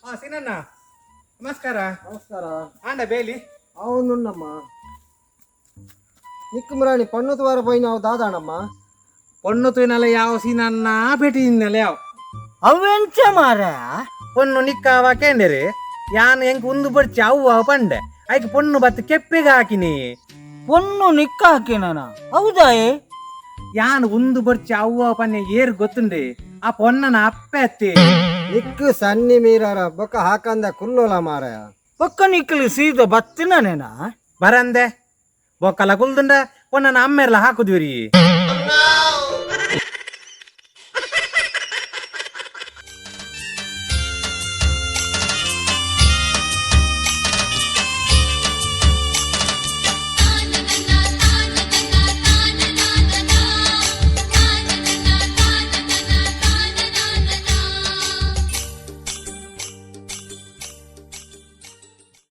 ಹಾ ಸೀನಣ್ಣ, ನಮಸ್ಕಾರ. ನಮಸ್ಕಾರ. ಆಂಡ ಬೇಲಿ? ಅವನುಣ್ಣಮ್ಮ. ನಿಕ್ಕು ಮುರಾಣಿ ಪಣ್ಣು ತುವಾರ ಪೋಯಿ ನಾವು ದಾದಾಣಮ್ಮ. ಪೊಣ್ಣು ತೂಯಿನಲ್ಲ ಯಾವ ಸೀನಣ್ಣ, ಭೇಟಿ ತಿನ್ನಲ್ಲ ಯಾವ. ಅವೆಂಚ ಮಾರ? ಪೊಣ್ಣು ನಿಕ್ಕಾವ ಕೇಂದಿರಿ. ಯಾನ್ ಎಂಕ್ ಉಂದು ಬಡ್ಚಿ ಅವು ಅವ ಪಂಡೆ. ಐಕ್ ಪೊಣ್ಣು ಬತ್ತು ಕೆಪ್ಪಿಗೆ ಹಾಕಿನಿ. ಪೊಣ್ಣು ನಿಕ್ಕ ಹಾಕಿನ? ಹೌದಾಯೇ? ಯಾನ್ ಉಂದು ಬಡ್ಚಿ ಅವ್ವ ಪನ್ನೆ ಏರ್ ಗೊತ್ತುಂಡೆ, ಆ ಪೊನ್ನನ ಅಪ್ಪೆ ಅತ್ತಿ. ನಿಕ್ಕು ಸನ್ನಿ ಮೀರಾರ ಬೊಕ್ಕ ಹಾಕಂದ ಕುಲ್ಲೋಲ ಮಾರಾಯ. ಪೊಕ್ಕ ನಿಕ್ಕಲು ಸೀದ ಬತ್ತಿನೇನಾ? ಬರಂದೆ ಬೊಕ್ಕಲ ಕುಲ್ದುಂಡ ಪೊನ್ನನ ಅಮ್ಮೆರ್ಲ ಹಾಕುದ್ವಿರಿ.